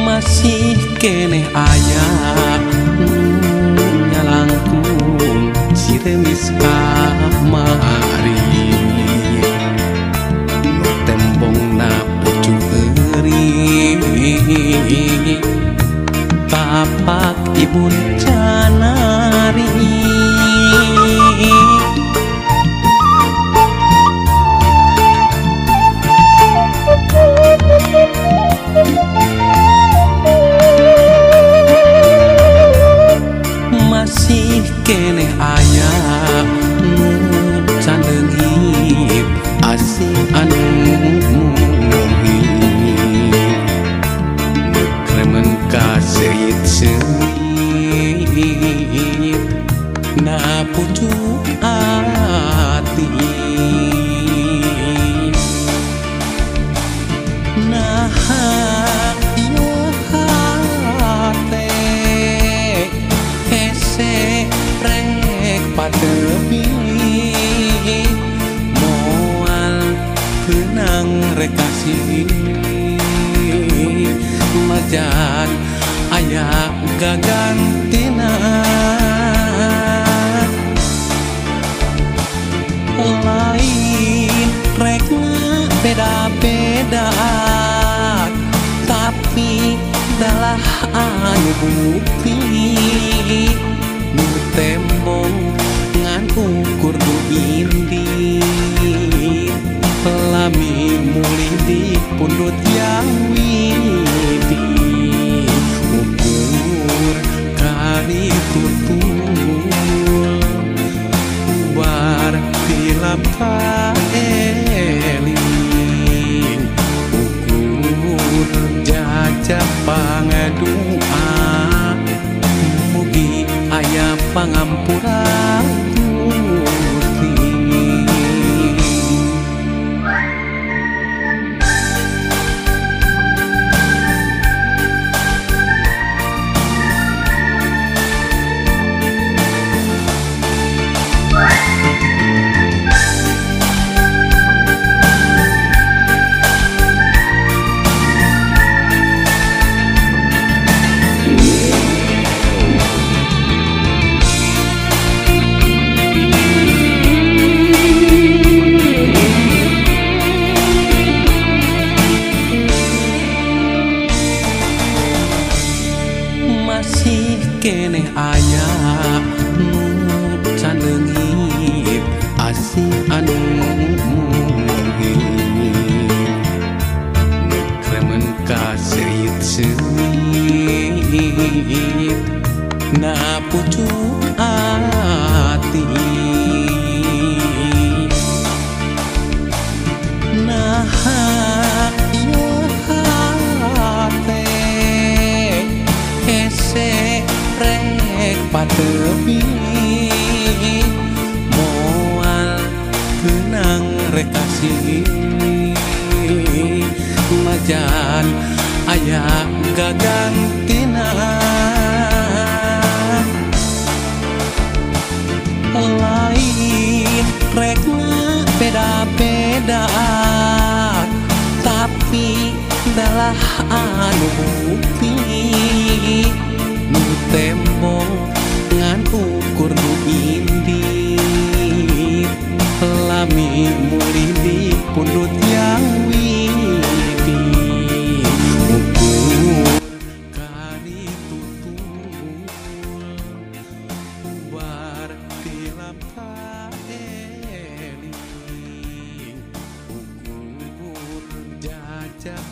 Masih keneh aya nyalangkung ciremis kamari nu tembongna pucuk euri tapak ibun canari. Masih keneh aya nu can leungit asih anu muhib nu kremen ka seuyit-seuyit na pucuk ati. Naha ieu hate hese rek patepi moal keunang rek kasih majan aya gagantina. Lain rek beda-beda tapi dalah anu bukti nu tembong ngan ukur nu indit lami mulih di pundut yang widi ukur kali tutul bar tilap kaeling ukur jajah pangadua mugi aya pangampura Gusti. Masih keneh aya nu can leungit asih anu muhib nu kremen ka seuyit-seuyit na pucuk ati. Naha ieu hate hese rek patepi moal keunang rek kasih majan aya gagantina. Lain rek beda-beda tapi dalah anu bukti nu tembong ngan ukur nu indit lami mulih di pundut yang widi ukur kali tutul bar tilap kaeling ukur jajah